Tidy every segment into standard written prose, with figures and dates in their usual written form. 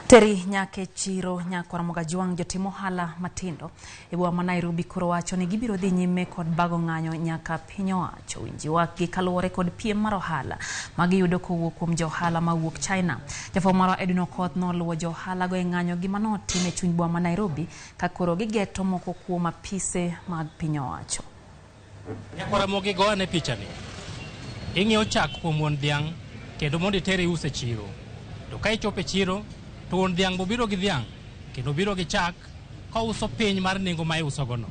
Teri nyake chiro nyakwar Mogajwang' jotim ohala matindo e boma ma Nairobi koro wacho ni gibiro dhi nyime kod bago ng'anyo nyaka piny owacho winj ywakgi kaluwore kod piem mar ohala magiyudo kowuok kuom jo ohala mawuok China. Jafwambo marwa Edwin Okoth noluwo jo ohala go e ng'anyo gi manotim e chuny boma ma Nairobi ka koro gigeto moko kuom apise mag piny owacho. Nyakwar Ramogi go ane pichani. Ing'iewo chak kuom wuon dhiang' kendo mondo iter ius e chiro. To ka ichopo e chiro to wuon dhiang' bo biro gi dhiang' kendo biro gi chak kouso piny mar nengo ma iusogono.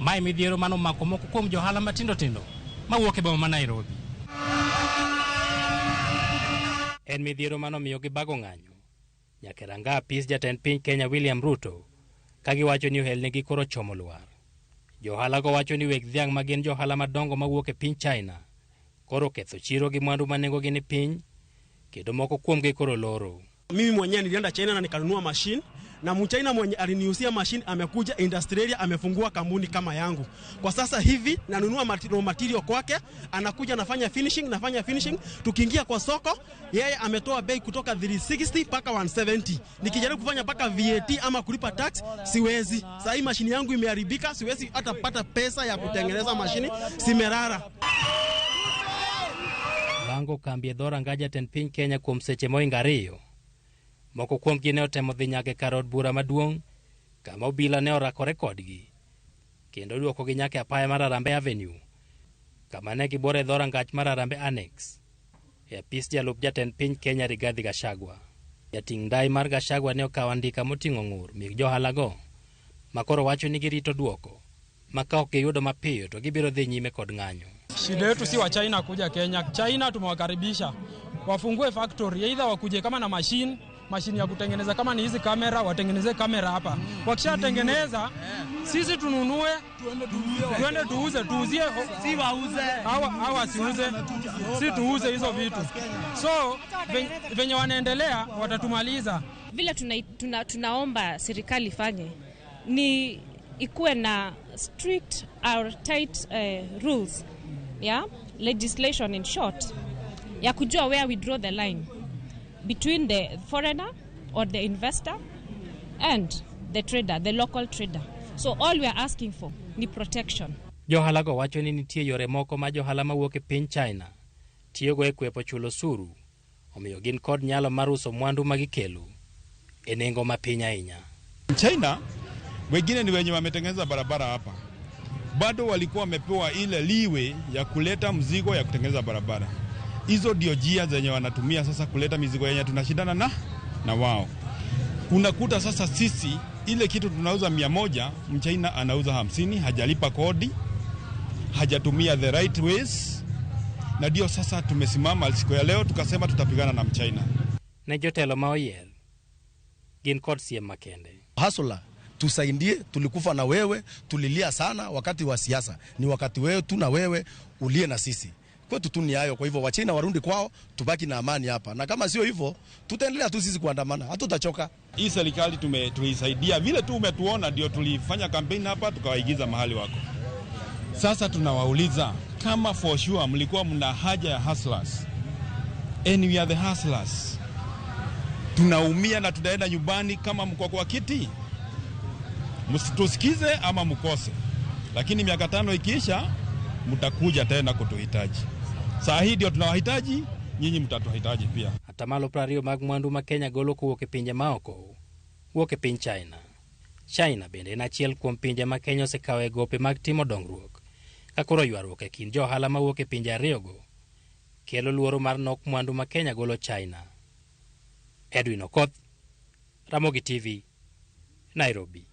Mae midhiero mano omako moko kuom johala matindo tindo mawuok e boma ma Nairobi. En midhiero mano miyo gibago ng'anyo nyaka e ranga apis jatend piny Kenya William Ruto ka giwacho ni ohelnigi koro chomo lwar. Johala go wacho ni weg dhiang' ma gin johala madongo mawuok e piny China koro ketho chiro gi mwandu ma nengogi ni piny kendo moko kuomgi koro loro. Mimi mwenyewe nilienda China na nikanunua machine na mchina mwenye aliniuzia machine amekuja industrial amefungua kampuni kama yangu. Kwa sasa hivi nanunua raw material kwake, anakuja nafanya finishing, nafanya finishing. Tukiingia kwa soko, yeye ametoa bei kutoka 360 mpaka 170. Nikijaribu kufanya mpaka VAT ama kulipa tax siwezi. Sasa hii mashini yangu imeharibika, siwezi hata pata pesa ya kutengeneza mashini, simerara. Bango kambi e dhoranga jatend piny Kenya kuom seche mohingo ariyo. Moko kuomgi ne otemo dhi nyaka e kar od bura maduong' kama obila ne orakore kodgi kendo duokogi nyaka e apaya mar Harambee Avenue kama ne gibuoro e dhorangach mar Harambee Annex e apis jalup jatend piny Kenya Rigathi Gachagua. Jating' ndai mar Gachagua ne okawo andika moting'o ng'ur mig johalago ma koro wacho ni girito duoko ma ka ok giyudo mapiyo to gibiro dhi nyime kod ng'anyo. Shida yetu si wa China kuja Kenya. China tumewakaribisha wafungue factory, either wakuje kama na machine ya kutengeneza, kama ni hizi kamera watengeneze kamera hapa. Wakishatengeneza sisi tununue, tuende tuuze, tuuzie, si wauze, hawa siuze, si tuuze hizo vitu. So venye wanaendelea watatumaliza. Vile tunaomba serikali ifanye ni ikuwe na strict or tight rules, yeah, legislation in short, ya kujua where we draw the line between the foreigner or the investor and the trader, the local trader. So all we are asking for ni protection. Johala go wacho ni nitie yore moko ma johala mawuok e piny China tiyogo e kwepo chulo osuru, omiyo gin kod nyalo mar uso mwandu ma gikelo e nengo ma piny ahinya. China wengine ni wenye wametengeneza barabara hapa, bado walikuwa wamepewa ile liwe ya kuleta mzigo ya kutengeneza barabara. Hizo ndio njia zenye wanatumia sasa kuleta mizigo yenye tunashindana na wao. Unakuta sasa sisi ile kitu tunauza 100, mchina anauza 50, hajalipa kodi, hajatumia the right ways, na ndio sasa tumesimama siku ya leo tukasema tutapigana na mchina. Ne jotelo ma oyier gin kod siem makende. Hustler, tusaidie, tulikufa na wewe, tulilia sana wakati wa siasa. Ni wakati wewe tu na wewe ulie na sisi. Kwetu tu ni hayo. Kwa hivyo Wachina warudi kwao, tubaki na amani hapa. Na kama sio hivyo, tutaendelea tu sisi kuandamana, hatutachoka. Hii serikali tulisaidia vile tu umetuona, ndio tulifanya campaign hapa tukawaigiza mahali wako. Sasa tunawauliza kama for sure mlikuwa mna haja ya hustlers, and we are the hustlers. Tunaumia na tunaenda nyumbani kama mko kwa kiti. Msitusikize ama mkose. Lakini miaka 5 ikiisha mtakuja tena kutuhitaji. Saa hii ndio tunawahitaji, nyinyi mtatuhitaji pia. Atamalo 20 mag mwandu ma Kenya golo kowuok e pinje maoko wuok e piny China. China bende en achiel kuom pinje ma Kenya osekawo e gope mag timo dongruok. Ka koro ywaruok e kind johala mawuok e pinje ariyogo kelo luoro mar nok mwandu ma Kenya golo China. Edwin Okoth, Ramogi TV, Nairobi.